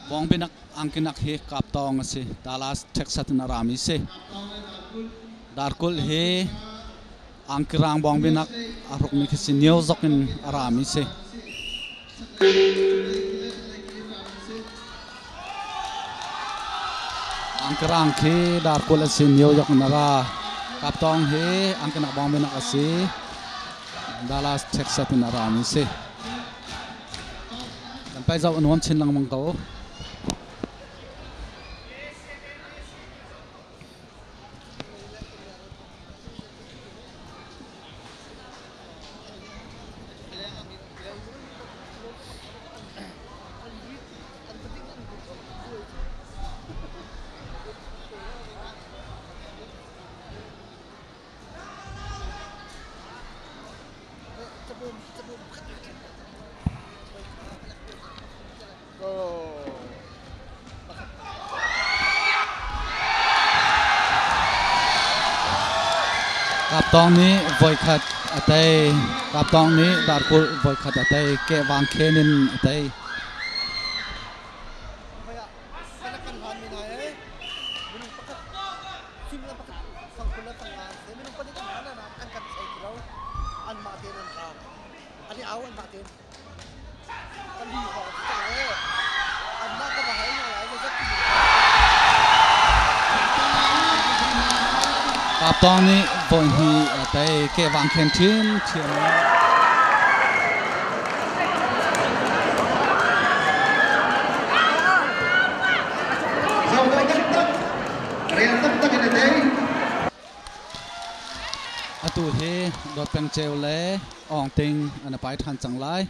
Bawngbinak angkinak hi kaptawng a si. Dallas, Texas in a rami si. Darkulh hi angkirang bawngbinak a hrukmi khi si New York in a rami si. Angkirang khi darkulh a si New York in a ra. Kaptawng hi angkinak bawngbinak a si. Dallas, Texas in a rami si. Kan pai zoh a nuam chin lengmang ko. Kaptawng nih voikhat a tei. Kaptawng nih darkulh voikhat a tei. Kehvang khen in a tei. Kaptawng nih voihnih a tei. Kehvang khen ṭhiamṭhiam. Atu hi Dawt Peng Ceu le Awng Ting an i pai ṭhan cang lai.